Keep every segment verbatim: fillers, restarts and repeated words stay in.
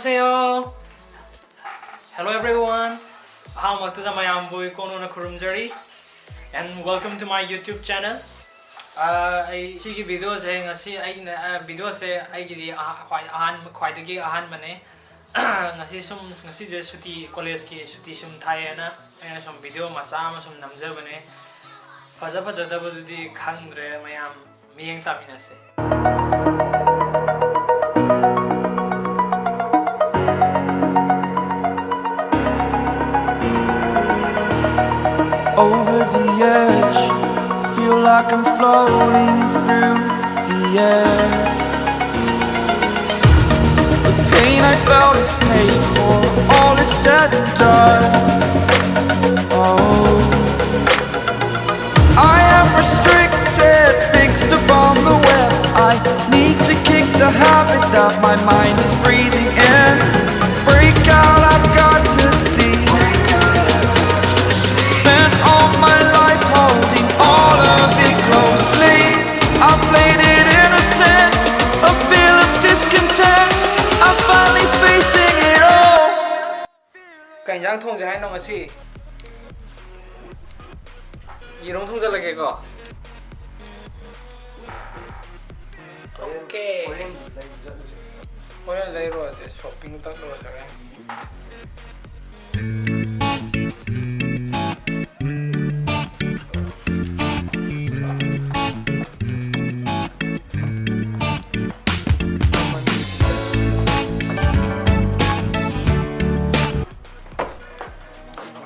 안녕하세요. Hello everyone. ꯑꯍꯥꯟꯕꯃꯛꯇꯗ ꯃꯌꯥꯝꯕꯨ ꯏꯀꯣꯟ ꯀꯣꯟꯅ ꯈꯨꯔꯨꯝꯖꯔꯤ, and welcome to my YouTube channel. ꯑꯥ, ꯑꯩ ꯁꯤꯒꯤ videoꯁꯦ ꯉꯁꯤ ꯑꯩꯅ, ꯑꯥ, videoꯁꯦ ꯑꯩꯒꯤꯗꯤ ꯑꯍ-, ꯈ꯭ꯋꯥꯏ ꯑꯍꯥꯟꯕ, ꯈ꯭ꯋꯥꯏꯗꯒꯤ ꯑꯍꯥꯟꯕꯅꯦ꯫ ꯉꯁꯤ ꯁꯨꯝ, ꯉꯁꯤꯁꯦ ꯁꯨꯇꯤ, collegeꯀꯤ ꯁꯨꯇꯤ ꯁꯨꯝ ꯊꯥꯏꯌꯦꯅ ꯑꯩꯅ ꯁꯨꯝ video ꯃꯆꯥ ꯑꯃ ꯁꯨꯝ ꯅꯝꯖꯕꯅꯦ꯫ ꯐꯖ ꯐꯖꯗꯕꯗꯨꯗꯤ ꯈꯪꯗ꯭ꯔꯦ, ꯃꯌꯥꯝ ꯃꯤꯠꯌꯦꯡ ꯇꯥꯃꯤꯟꯅꯁꯦ꯫ Over the edge, feel like I'm floating through the air. The pain I felt is paid for, all is said and done. Oh, I am restricted, fixed upon the web. I need to kick the habit that my mind is breathing in. Break out, I've got to see. Spent all my life holding all of it closely. I played it innocent, a feel of discontent. I'm finally facing it all. ꯀꯩ ꯏꯟꯖꯥꯡ ꯊꯣꯡꯁꯦ ꯍꯥꯏꯅꯣ ꯉꯁꯤ? ꯌꯦꯔꯨꯝ ꯊꯣꯡꯖꯜꯂꯒꯦꯀꯣ꯫ Okay. ꯍꯣꯔꯦꯟ ꯂꯩꯔꯨꯔꯁꯦ, shopping ꯇꯧꯔꯨꯔꯁꯦ ꯍꯣꯔꯦꯟ꯫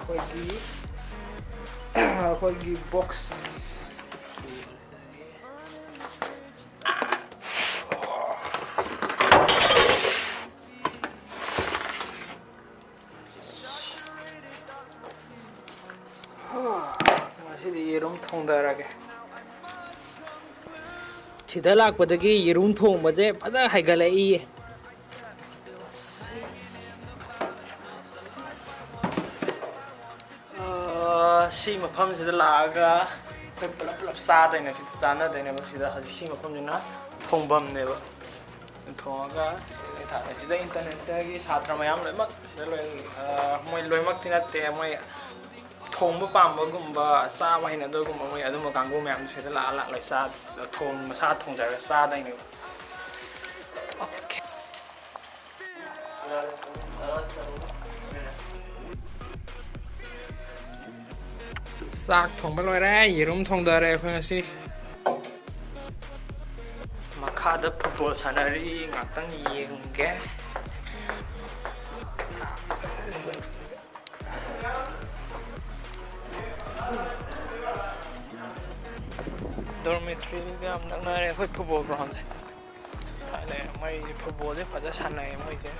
ꯑꯩꯈꯣꯏꯒꯤ, ꯑꯩꯈꯣꯏꯒꯤ box꯫ ꯉꯁꯤꯗꯤ ꯌꯦꯔꯨꯝ ꯊꯣꯡꯗꯔꯒꯦ꯫ ꯁꯤꯗ ꯂꯥꯛꯄꯗꯒꯤ ꯌꯦꯔꯨꯝ ꯊꯣꯡꯕꯁꯦ ꯐꯖꯅ ꯍꯩꯒꯠꯂꯛꯏꯌꯦ꯫ ꯑꯥ, ꯁꯤ ꯃꯐꯝꯁꯤꯗ ꯂꯥꯛꯑꯒ ꯑꯩꯈꯣꯏ ꯄꯨꯂꯞ ꯄꯨꯂꯞ ꯆꯥꯗꯣꯏꯅꯦ, ꯁꯤꯗ ꯆꯥꯅꯗꯣꯏꯅꯦꯕ꯫ ꯁꯤꯗ ꯍꯧꯖꯤꯛ ꯁꯤ ꯃꯐꯝꯁꯤꯅ ꯊꯣꯡꯐꯝꯅꯦꯕ꯫ ꯊꯣꯡꯉꯒ ꯁꯤꯗ ꯁꯤꯗ ꯏꯟꯇꯔꯅꯦꯁꯅꯦꯜꯒꯤ ꯁꯥꯇ꯭ꯔ ꯃꯌꯥꯝ ꯂꯣꯏꯅꯃꯛ ꯁꯤꯗ ꯂꯣꯏ, ꯑ, ꯃꯣꯏ ꯂꯣꯏꯅꯃꯛꯇꯤ ꯅꯠꯇꯦ, ꯃꯣꯏ ꯊꯣꯡꯕ ꯄꯥꯝꯕꯒꯨꯝꯕ, ꯆꯥꯕ ꯍꯩꯅꯗꯕꯒꯨꯝꯕ, ꯃꯣꯏ ꯑꯗꯨꯝꯕ ꯀꯥꯡꯕꯨ ꯃꯌꯥꯝꯗꯨ ꯁꯤꯗ ꯂꯥꯛꯑ ꯂꯥꯛꯑ ꯂꯣꯏ ꯆꯥ-, ꯊꯣꯡ-, ꯃꯁꯥ ꯊꯣꯡꯖꯔꯒ ꯆꯥꯗꯣꯏꯅꯦꯕ꯫ ꯑꯣꯀꯦ꯫ ꯆꯥꯛ ꯊꯣꯡꯕ ꯂꯣꯏꯔꯦ, ꯌꯦꯔꯨꯝ ꯊꯣꯡꯗꯔꯦ ꯑꯩꯈꯣꯏ ꯉꯁꯤ꯫ ꯃꯈꯥꯗ ꯐꯨꯠꯕꯣꯜ ꯁꯥꯟꯅꯔꯤ, ꯉꯥꯛꯇꯪ ꯌꯦꯡꯒꯦ꯫ ꯗꯣꯔꯃꯤꯇ꯭ꯔꯤꯒ ꯌꯥꯝ ꯅꯛꯅꯔꯦ ꯑꯩꯈꯣꯏ ꯐꯨꯠꯕꯣꯜ ꯒ꯭ꯔꯥꯎꯟꯁꯦ꯫ ꯍꯥꯏꯗꯤ ꯃꯣꯏꯁꯦ ꯐꯨꯠꯕꯣꯜꯁꯦ ꯐꯖ ꯁꯥꯟꯅꯩ ꯃꯣꯏꯁꯦ꯫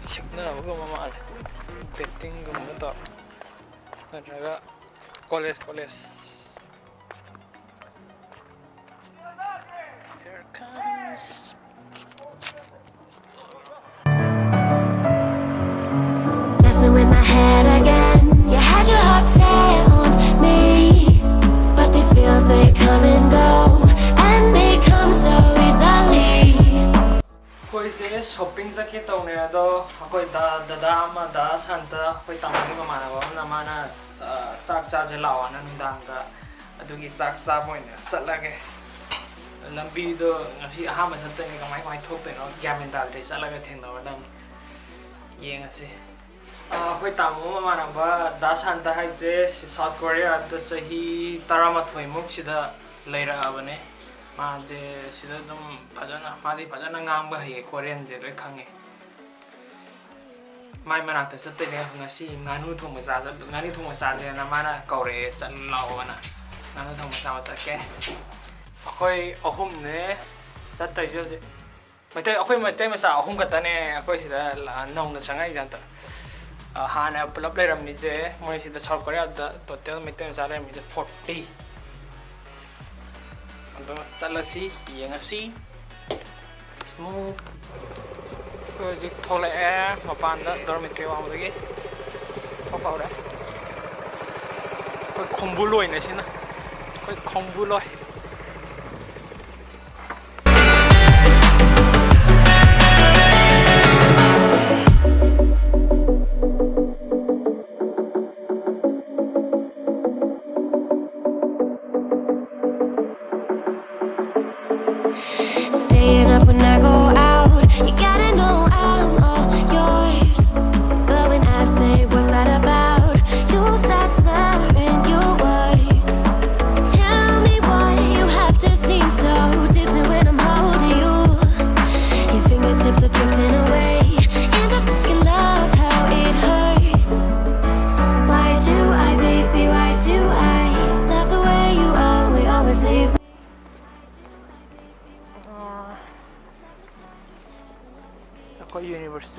ꯁꯤꯛꯅꯕꯒꯨꯝꯕ ꯃꯥꯜꯂꯦ꯫ ꯕꯦꯠꯇꯤꯡꯒꯨꯝꯕ ꯇꯧꯔ ꯅꯠꯇ꯭ꯔꯒ college, college. Here comes. Messing with my head again. You had your heart set on me, but these feels, they come and go, and they come so easily. ꯑꯩꯈꯣꯏꯁꯦ ꯁꯣꯞꯄꯤꯡ ꯆꯠꯀꯦ ꯇꯧꯅꯦ, ꯑꯗꯣ ꯑꯩꯈꯣꯏ ꯗꯥ, ꯗꯗꯥ ꯑꯃ, ꯗꯥ ꯁꯥꯟꯇ, ꯑꯩꯈꯣꯏ ꯇꯥꯃꯣꯒꯤ ꯃꯃꯥꯟꯅꯕ ꯑꯃꯅ, ꯃꯥꯅ, ꯑ, ꯆꯥꯛ ꯆꯥꯁꯦ ꯂꯥꯛꯑꯣꯅ ꯅꯨꯡꯗꯥꯡꯗ, ꯑꯗꯨꯒꯤ ꯆꯥꯛ ꯆꯥꯕ ꯑꯣꯏꯅ ꯆꯠꯂꯒꯦ꯫ ꯂꯝꯕꯤꯗꯣ ꯉꯁꯤ ꯑꯍꯥꯟꯕ ꯆꯠꯇꯣꯏꯅꯦ, ꯀꯃꯥꯏ ꯀꯃꯥꯏ ꯊꯣꯛꯇꯣꯏꯅꯣ ꯒ꯭ꯌꯥꯟ ꯃꯦꯟ ꯇꯥꯗ꯭ꯔꯦ, ꯆꯠꯂꯒ ꯊꯦꯡꯅꯔꯗꯝꯅꯤ꯫ ꯌꯦꯡꯉꯁꯤ꯫ ꯑ, ꯑꯩꯈꯣꯏ ꯇꯥꯃꯣ ꯃꯃꯥꯟꯅꯕ ꯗꯥ ꯁꯥꯟꯇ ꯍꯥꯏꯁꯦ ꯁꯤ ꯁꯥꯎꯠ ꯀꯣꯔꯤꯌꯥꯗ ꯆꯍꯤ ꯇꯔꯥꯃꯥꯊꯣꯏ ꯃꯨꯛ ꯁꯤꯗ ꯂꯩꯔꯛꯑꯕꯅꯦ꯫ ꯃꯥꯁꯦ ꯁꯤꯗ ꯑꯗꯨꯝ ꯐꯖꯅ, ꯃꯥꯗꯤ ꯐꯖꯅ ꯉꯥꯡꯕ ꯍꯩꯌꯦ, ꯀꯣꯔꯤꯌꯟꯁꯦ ꯂꯣꯏ ꯈꯪꯉꯦ꯫ ꯃꯥꯏ ꯃꯅꯥꯛꯇ ꯆꯠꯇꯣꯏꯅꯦ꯫ ꯉꯁꯤ ꯉꯥꯅꯨ ꯊꯣꯡꯕ ꯆꯥ-, ꯉꯥꯅꯨ ꯊꯣꯡꯕ ꯆꯥꯁꯦꯅ ꯃꯥꯅ ꯀꯧꯔꯛꯑꯦ, "ꯆꯠ ꯂꯥꯛꯑꯣꯅ"꯫ ꯉꯥꯅꯨ ꯊꯣꯡꯕ ꯆꯥꯕ ꯆꯠꯀꯦ꯫ ꯑꯩꯈꯣꯏ ꯑꯍꯨꯝꯅꯦ ꯆꯠꯇꯣꯏꯁꯦ ꯍꯧꯖꯤꯛ꯫ ꯃꯩꯇꯩ, ꯑꯩꯈꯣꯏ ꯃꯩꯇꯩ ꯃꯆꯥ ꯑꯍꯨꯝ ꯈꯛꯇꯅꯦ ꯑꯩꯈꯣꯏ ꯁꯤꯗ ꯂꯥ-, ꯅꯧꯅ ꯆꯪꯉꯛꯏꯁꯦ ꯍꯟꯇꯛ꯫ ꯑ, ꯍꯥꯟꯅ ꯄꯨꯂꯞ ꯂꯩꯔꯝꯃꯤꯁꯦ, ꯃꯣꯏ ꯁꯤꯗ ꯁꯥꯎꯠ ꯀꯣꯔꯤꯌꯥꯗ ꯇꯣꯇꯦꯜ ꯃꯩꯇꯩ ꯃꯆꯥ ꯂꯩꯔꯝꯃꯤꯁꯦ ꯐꯣꯔꯇꯤ꯫ ꯑꯗꯣ ꯆꯠꯂꯁꯤ, ꯌꯦꯡꯉꯁꯤ꯫ ꯁ꯭ꯃꯨꯠ꯫ ꯑꯩꯈꯣꯏ ꯍꯧꯖꯤꯛ ꯊꯣꯛꯂꯛꯑꯦ ꯃꯄꯥꯟꯗ, ꯗꯣꯔꯃꯤꯇ꯭ꯔꯤ ꯋꯥꯡꯃꯗꯒꯤ ꯊꯣꯛꯄ ꯍꯧꯔꯦ꯫ ꯑꯩꯈꯣꯏ ꯈꯣꯡꯕꯨ ꯂꯣꯏꯅꯦ ꯁꯤꯅ, ꯑꯩꯈꯣꯏ ꯈꯣꯡꯕꯨ ꯂꯣꯏ꯫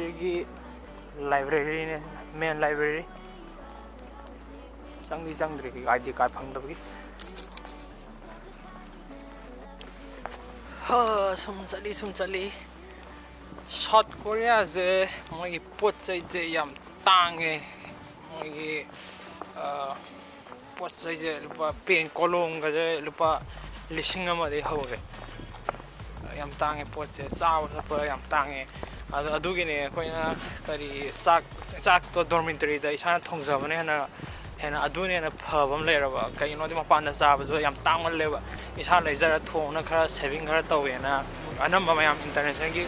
ꯁꯤꯒꯤ ꯂꯥꯏꯕ꯭ꯔꯦꯔꯤꯅꯦ, ꯃꯦꯟ ꯂꯥꯏꯕ꯭ꯔꯦꯔꯤ꯫ ꯆꯪꯗꯤ ꯆꯪꯗ꯭ꯔꯤ, ꯑꯥꯏ ꯗꯤ ꯀꯥꯔꯗ ꯐꯪꯗꯕꯒꯤ꯫ ꯍꯥ, ꯁꯨꯝ ꯆꯠꯂꯤ, ꯁꯨꯝ ꯆꯠꯂꯤ꯫ ꯁꯥꯎꯠ ꯀꯣꯔꯤꯌꯥꯁꯦ ꯃꯣꯏꯒꯤ ꯄꯣꯠ ꯆꯩꯁꯦ ꯌꯥꯝ ꯇꯥꯡꯉꯦ꯫ ꯃꯣꯏꯒꯤ, ꯑ, ꯄꯣꯠ ꯆꯩꯁꯦ ꯂꯨꯄꯥ ꯄꯦꯟ ꯀꯣꯂꯣꯝꯒꯁꯦ ꯂꯨꯄꯥ ꯂꯤꯁꯤꯡ ꯑꯃꯗꯒꯤ ꯍꯧꯔꯦ꯫ ꯌꯥꯝ ꯇꯥꯡꯉꯦ ꯄꯣꯠꯁꯦ, ꯆꯥꯕ ꯊꯛꯄ ꯌꯥꯝ ꯇꯥꯡꯉꯦ꯫ ꯑꯗꯣ ꯑꯗꯨꯒꯤꯅꯦ ꯑꯩꯈꯣꯏꯅ ꯀꯔꯤ ꯆꯥꯛ, ꯆꯥꯛꯇꯣ ꯗꯣꯔꯃꯤꯇꯔꯤꯗ ꯏꯁꯥꯅ ꯊꯣꯡꯖꯕꯅ ꯍꯦꯟꯅ, ꯍꯦꯟꯅ ꯑꯗꯨꯅ ꯍꯦꯟꯅ ꯐꯕ ꯑꯃ ꯂꯩꯔꯕ꯫ ꯀꯩꯒꯤꯅꯣꯗꯤ ꯃꯄꯥꯟꯗ ꯆꯥꯕꯗꯣ ꯌꯥꯝ ꯇꯥꯡꯃꯜꯂꯦꯕ꯫ ꯏꯁꯥ ꯂꯩꯖꯔ ꯊꯣꯡꯅ ꯈꯔ ꯁꯦꯚꯤꯡ ꯈꯔ ꯇꯧꯋꯦꯅ ꯑꯅꯝꯕ ꯃꯌꯥꯝ ꯏꯟꯇꯔꯅꯦꯁꯅꯦꯜꯒꯤ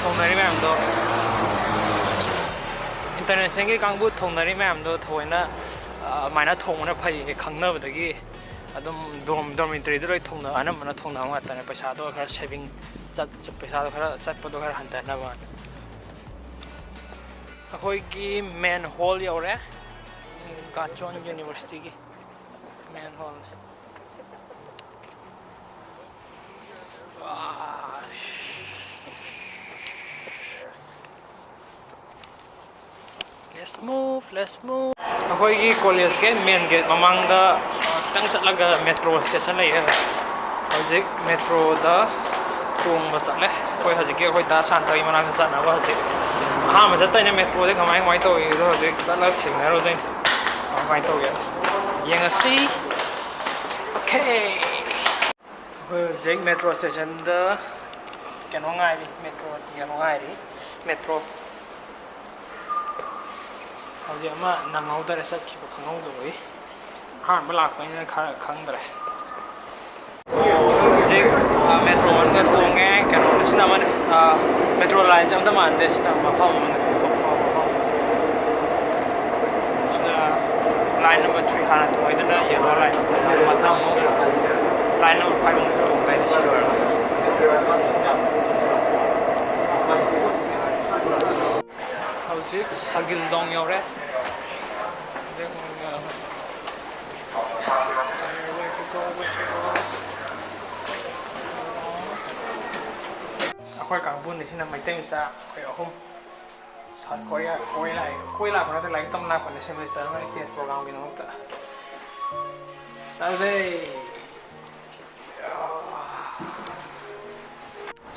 ꯊꯣꯡꯅꯔꯤ ꯃꯌꯥꯝꯗꯣ, ꯏꯟꯇꯔꯅꯦꯁꯅꯦꯜꯒꯤ ꯀꯥꯡꯕꯨ ꯊꯣꯡꯅꯔꯤ ꯃꯌꯥꯝꯗꯣ ꯊꯑꯣꯏꯅ, ꯑ, ꯑꯗꯨꯃꯥꯏꯅ ꯊꯣꯡꯕꯅ ꯐꯩ ꯈꯪꯅꯕꯗꯒꯤ ꯑꯗꯨꯝ ꯗꯣꯔꯝ-, ꯗꯣꯔꯃꯤꯇꯔꯤꯗ ꯂꯣꯏ ꯊꯣꯡꯅ-, ꯑꯅꯝꯕꯅ ꯊꯣꯡꯅꯕ ꯉꯥꯛꯇꯅꯦ꯫ ꯄꯩꯁꯥꯗꯣ ꯈꯔ ꯁꯦꯚꯤꯡ ꯆꯠ-, ꯄꯩꯁꯥꯗꯣ ꯈꯔ ꯆꯠꯄꯗꯣ ꯈꯔ ꯍꯟꯊꯅꯕ꯫ ꯑꯩꯈꯣꯏꯒꯤ ꯃꯦꯟ ꯍꯣꯜ ꯌꯧꯔꯦ, ꯒꯥꯆꯣꯟ ꯌꯨꯅꯤꯚꯔꯁꯤꯇꯤꯒꯤ ꯃꯦꯟ ꯍꯣꯜꯅꯦ꯫ Let's move, let's move. ꯑꯩꯈꯣꯏꯒꯤ ꯀꯣꯂꯦꯖꯀꯤ ꯃꯦꯟ ꯒꯦꯠ ꯃꯃꯥꯡꯗ, ꯑ, ꯈꯤꯇꯪ ꯆꯠꯂꯒ ꯃꯦꯇ꯭ꯔꯣ ꯁ꯭ꯇꯦꯁꯟ ꯂꯩꯌꯦ꯫ ꯍꯧꯖꯤꯛ ꯃꯦꯇ꯭ꯔꯣꯗ ꯇꯣꯡꯕ ꯆꯠꯂꯦ꯫ ꯑꯩꯈꯣꯏ ꯍꯧꯖꯤꯛꯀꯤ ꯑꯩꯈꯣꯏ ꯗꯥ ꯁꯥꯟꯇꯒꯤ ꯃꯅꯥꯛꯇ ꯆꯠꯅꯕ ꯍꯧꯖꯤꯛ ꯑꯍꯥꯟꯕ ꯆꯠꯇꯣꯏꯅꯦ꯫ ꯃꯦꯇ꯭ꯔꯣꯗ ꯀꯃꯥꯏ, ꯀꯃꯥꯏꯅ ꯇꯧꯏ ꯑꯗꯣ ꯍꯧꯖꯤꯛ ꯆꯠꯂꯒ ꯊꯦꯡꯅꯔꯨꯗꯣꯏꯅꯦ꯫ ꯀꯃꯥꯏꯅ ꯇꯧꯒꯦ ꯌꯦꯡꯉꯁꯤ꯫ ꯑꯣꯀꯦ꯫ ꯑꯩꯈꯣꯏ ꯍꯧꯖꯤꯛ ꯃꯦꯇ꯭ꯔꯣ ꯁ꯭ꯇꯦꯁꯟꯗ ꯀꯩꯅꯣ ꯉꯥꯏꯔꯤ, ꯃꯦꯇ꯭ꯔꯣ ꯀꯩꯅꯣ ꯉꯥꯏꯔꯤ, ꯃꯦꯇ꯭ꯔꯣ꯫ ꯍꯧꯖꯤꯛ ꯑꯃ ꯅꯪꯍꯧꯗꯔꯦ, ꯆꯠꯈꯤꯕ ꯈꯪꯍꯧꯗꯕꯒꯤ꯫ ꯑꯍꯥꯟꯕ ꯂꯥꯛꯄꯅꯤꯅ ꯈꯔ ꯈꯪꯗ꯭ꯔꯦ꯫ ꯍꯧꯖꯤꯛ, ꯑ, ꯃꯦꯇ꯭ꯔꯣ ꯑꯃꯒ ꯇꯣꯡꯉꯦ, ꯀꯩꯅꯣ, ꯁꯤꯅ ꯑꯃꯅꯤ, ꯑ, ꯃꯦꯇ꯭ꯔꯣ ꯂꯥꯏꯟꯁꯦ ꯑꯝꯇ ꯃꯥꯟꯗꯦ, ꯁꯤꯅ ꯃꯐꯝ ꯑꯃꯅꯤ, ꯑꯇꯣꯞꯄ ꯃꯐꯝ꯫ ꯁꯤꯗ ꯂꯥꯏꯟ ꯅꯝꯕꯔ ꯊ꯭ꯔꯤ ꯍꯥꯟꯅ ꯇꯣꯡꯉꯤꯗꯨꯅ ꯌꯦꯜꯂꯣ ꯂꯥꯏꯟ, ꯃꯊꯪ ꯑꯃꯨꯛ ꯂꯥꯏꯟ ꯅꯝꯕꯔ ꯐꯥꯏꯚ ꯑꯃꯨꯛ ꯇꯣꯡꯗꯣꯏꯅꯤ ꯁꯤ ꯂꯣꯏꯔꯒ꯫ ꯍꯧꯖꯤꯛ ꯁꯒꯤꯜꯗꯣꯡ ꯌꯧꯔꯦ꯫ ꯑꯩꯈꯣꯏ ꯀꯥꯡꯕꯨꯅꯤ ꯁꯤꯅ ꯃꯩꯇꯩ ꯃꯆꯥ ꯑꯩꯈꯣꯏ ꯑꯍꯨꯝ꯫ ꯁꯥꯎꯠ ꯀꯣꯔꯤꯌꯥ ꯀꯣꯏ ꯂꯥꯛꯑꯦ, ꯀꯣꯏ ꯂꯥꯛꯄ ꯅꯠꯇꯦ, ꯂꯥꯏꯔꯤꯛ ꯇꯝ ꯂꯥꯛꯄꯅꯦ, ꯁꯦꯃꯤꯁꯇꯔ ꯑꯃ ꯑꯦꯛꯁꯆꯦꯟꯖ ꯄ꯭ꯔꯣꯒ꯭ꯔꯥꯝꯒꯤꯗꯃꯛꯇ꯫ ꯆꯠꯂꯁꯦ꯫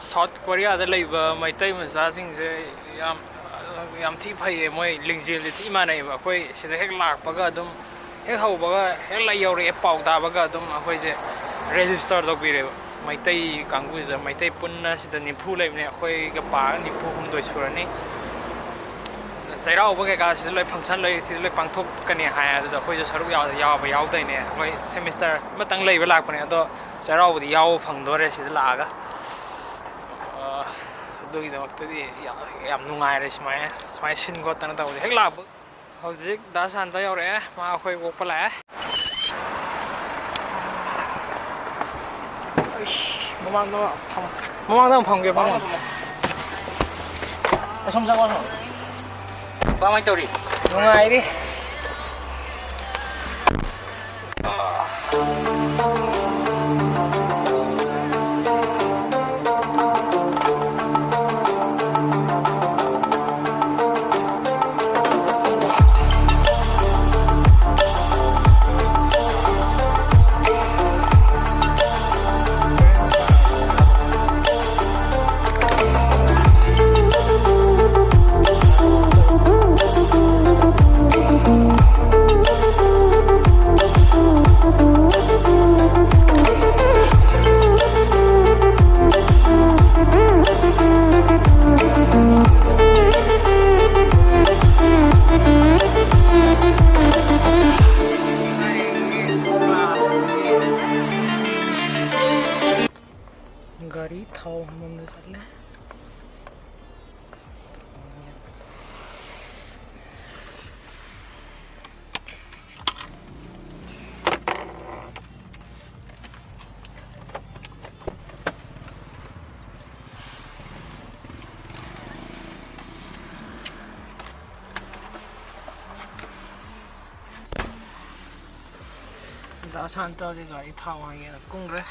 ꯁꯥꯎꯠ ꯀꯣꯔꯤꯌꯥꯗ ꯂꯩꯕ ꯃꯩꯇꯩ ꯃꯆꯥꯁꯤꯡꯁꯦ ꯌꯥꯝ, ꯌꯥꯝ ꯊꯤ ꯐꯩꯌꯦ꯫ ꯃꯣꯏ ꯂꯤꯡꯖꯦꯜꯁꯦ ꯊꯤ ꯃꯥꯟꯅꯩꯌꯦꯕ꯫ ꯑꯩꯈꯣꯏ ꯁꯤꯗ ꯍꯦꯛ ꯂꯥꯛꯄꯒ ꯑꯗꯨꯝ, ꯍꯦꯛ ꯍꯧꯕꯒ, ꯍꯦꯛ ꯂꯥꯏ ꯌꯧꯔꯛꯑꯦ ꯄꯥꯎ ꯇꯥꯕꯒ ꯑꯗꯨꯝ ꯑꯩꯈꯣꯏꯁꯦ ꯔꯦꯖꯤꯁꯇꯔ ꯇꯧꯕꯤꯔꯦꯕ꯫ ꯃꯩꯇꯩ ꯀꯥꯡꯕꯨꯁꯤꯗ, ꯃꯩꯇꯩ ꯄꯨꯟꯅ ꯁꯤꯗ ꯅꯤꯐꯨ ꯂꯩꯕꯅꯦ, ꯑꯩꯈꯣꯏꯒ ꯄꯥꯔꯒ ꯅꯤꯐꯨ ꯍꯨꯝꯗꯣꯏ ꯁꯨꯔꯅꯤ꯫ ꯆꯩꯔꯥꯎꯕ ꯀꯩꯀꯥ ꯁꯤꯗ ꯂꯣꯏ, ꯐꯪꯁꯟ ꯂꯣꯏ ꯁꯤꯗ ꯂꯣꯏ ꯄꯥꯡꯊꯣꯛꯀꯅꯤ ꯍꯥꯏ, ꯑꯗꯨꯗ ꯑꯩꯈꯣꯏꯁꯨ ꯁꯔꯨꯛ ꯌꯥꯎ-, ꯌꯥꯎꯕ ꯌꯥꯎꯗꯣꯏꯅꯦ꯫ ꯑꯩꯈꯣꯏ ꯁꯦꯃꯤꯁꯇꯔ ꯑꯃꯇꯪ ꯂꯩꯕ ꯂꯥꯛꯄꯅꯦ, ꯑꯗꯣ ꯆꯩꯔꯥꯎꯕꯗꯤ ꯌꯥꯎꯕ ꯐꯪꯗꯣꯔꯦ ꯁꯤꯗ ꯂꯥꯛꯑꯒ꯫ ꯑ, ꯑꯗꯨꯒꯤꯗꯃꯛꯇꯗꯤ ꯌꯥꯝ, ꯌꯥꯝ ꯅꯨꯡꯉꯥꯏꯔꯦ ꯁꯨꯃꯥꯏꯅ, ꯁꯨꯃꯥꯏꯅ ꯁꯤꯟ ꯈꯣꯠꯇꯅ ꯇꯧꯕꯁꯦ꯫ ꯍꯦꯛ ꯂꯥꯛꯄ ꯍꯧꯖꯤꯛ ꯗꯥ ꯁꯥꯟꯇ ꯌꯧꯔꯛꯑꯦ, ꯃꯥ ꯑꯩꯈꯣꯏ ꯑꯣꯛꯄ ꯂꯥꯛꯑꯦ꯫ ꯑꯩꯁ, ꯃꯃꯥꯡꯗ ꯐꯝ-, ꯃꯃꯥꯡꯗ ꯑꯃ ꯐꯝꯒꯦ, ꯐꯝꯃꯣ꯫ ꯑꯁꯣꯝ ꯆꯪꯉꯣ, ꯑꯁꯣꯝ꯫ ꯀꯃꯥꯏꯅ ꯇꯧꯔꯤ? ꯅꯨꯡꯉꯥꯏꯔꯤ꯫ ꯒꯥꯔꯤ ꯊꯥꯎ ꯍꯥꯟꯐꯝꯗ ꯆꯠꯂꯦ꯫ ꯗꯥ ꯁꯥꯟꯇꯒꯤ ꯒꯥꯔꯤ ꯊꯥꯎ ꯍꯥꯟꯒꯦꯅ ꯀꯨꯝꯈ꯭ꯔꯦ꯫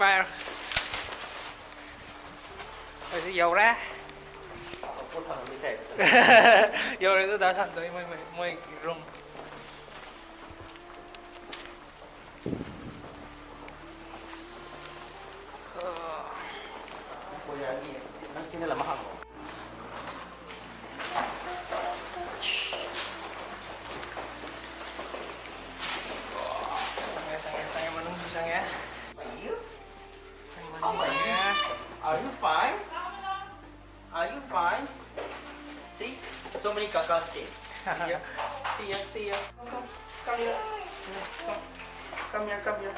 ꯄꯥꯏꯔꯣ꯫ ꯍꯧꯖꯤꯛ ꯌꯧꯔꯦ꯫ ꯄꯣꯠ ꯊꯝꯃꯝꯕꯩ ꯇꯥꯏꯞꯇ꯫ ꯌꯧꯔꯦ, ꯑꯗꯨ ꯗꯥ ꯁꯥꯟꯇꯣꯏ ꯃꯣꯏ, ꯃꯣꯏ, ꯃꯣꯏ ꯔꯨꯝ꯫ ꯀꯣꯔꯤꯌꯥꯒꯤ ꯅꯪ ꯆꯦꯅꯦꯜ ꯑꯃ ꯍꯥꯡꯉꯣ꯫ ꯆꯪꯉꯦ, ꯆꯪꯉꯦ, ꯆꯪꯉꯦ, ꯃꯅꯨꯡꯁꯨ ꯆꯪꯉꯦ꯫ Are you fine? Are you fine? See? So many kakas came. See ya. See ya, see ya. Come, come here. Come, come here, come here.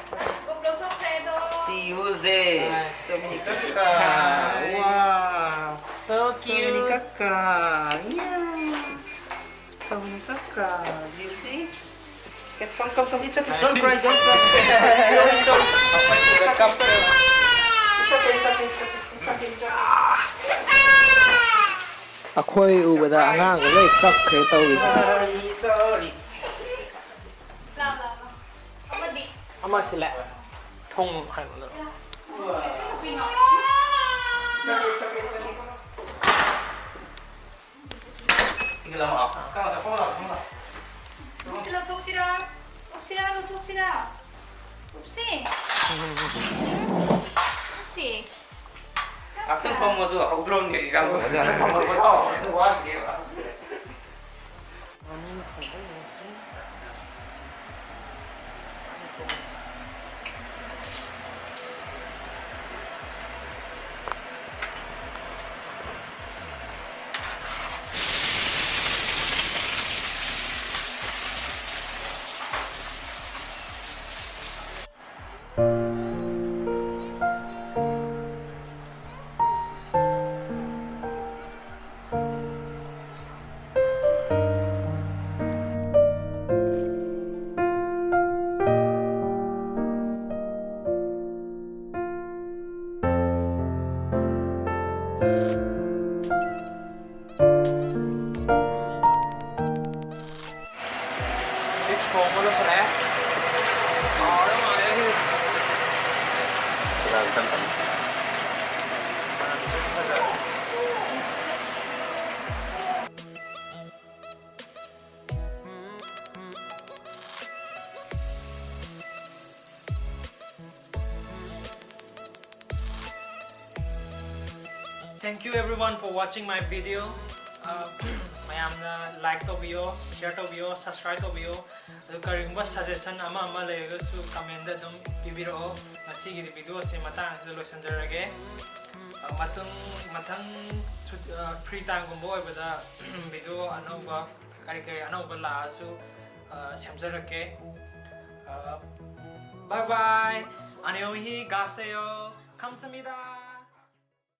See, who's this? So many kaka. Wow. So cute. So many kaka. Yeah. So many kaka. Do you see? Come, come, come. It's okay. Don't cry, don't cry. Sorry, sorry. It's okay, it's okay, it's okay. It's okay, it's okay. ꯑꯩꯈꯣꯏ ꯎꯕꯗ ꯑꯉꯥꯡꯒ ꯂꯣꯏ ꯀꯞꯈ꯭ꯔꯦ ꯇꯧꯔꯤꯁꯦ꯫ Sorry, sorry. ꯑꯃꯗꯤ? ꯑꯃ ꯁꯤꯜꯂꯦ꯫ ꯊꯣꯡ ꯍꯥꯡꯉꯣ꯫ ꯁꯤ ꯂꯧꯊꯣꯛꯁꯤꯔꯥ? ꯎꯞꯁꯤꯔꯥ, ꯂꯧꯊꯣꯛꯁꯤꯔꯥ? ꯎꯞꯁꯤ? ꯎꯞꯁꯤ? ꯉꯥꯛꯇꯪ ꯐꯝꯃꯣ, ꯑꯗꯨꯒ ꯍꯧꯗ꯭ꯔꯣꯝꯅꯦ ꯑꯦꯛꯖꯥꯝꯗꯣ꯫ ꯉꯥꯛꯇꯪ ꯐꯝꯃꯣ, ꯋꯥꯠꯂꯤꯑꯕ꯫ Thank you everyone for watching my video. Uh, ꯃꯌꯥꯝꯅ like ꯇꯧꯕꯤꯌꯣ, share ꯇꯧꯕꯤꯌꯣ, subscribe ꯇꯧꯕꯤꯌꯣ꯫ ꯑꯗꯨ ꯀꯔꯤꯒꯨꯝꯕ suggestion ꯑꯃ ꯑꯃ ꯂꯩꯔꯒꯁꯨ comment ꯑꯗꯨꯝ ꯄꯤꯕꯤꯔꯛꯑꯣ꯫ ꯉꯁꯤꯒꯤꯗꯤ video ꯑꯁꯤ ꯃꯇꯥꯡ ꯑꯁꯤꯗ ꯂꯣꯏꯁꯤꯟꯖꯔꯒꯦ꯫ ꯑ, ꯃꯇꯨꯡ, ꯃꯊꯪ ꯁꯨ-, ꯑ, free time ꯒꯨꯝꯕ ꯑꯣꯏꯕꯗ video ꯑꯅꯧꯕ, ꯀꯔꯤ ꯀꯔꯤ ꯑꯅꯧꯕ ꯂꯥꯛꯑꯁꯨ, ꯑ, ꯁꯦꯝꯖꯔꯛꯀꯦ꯫ ꯑ, bye bye. 안녕히 가세요. 감사합니다.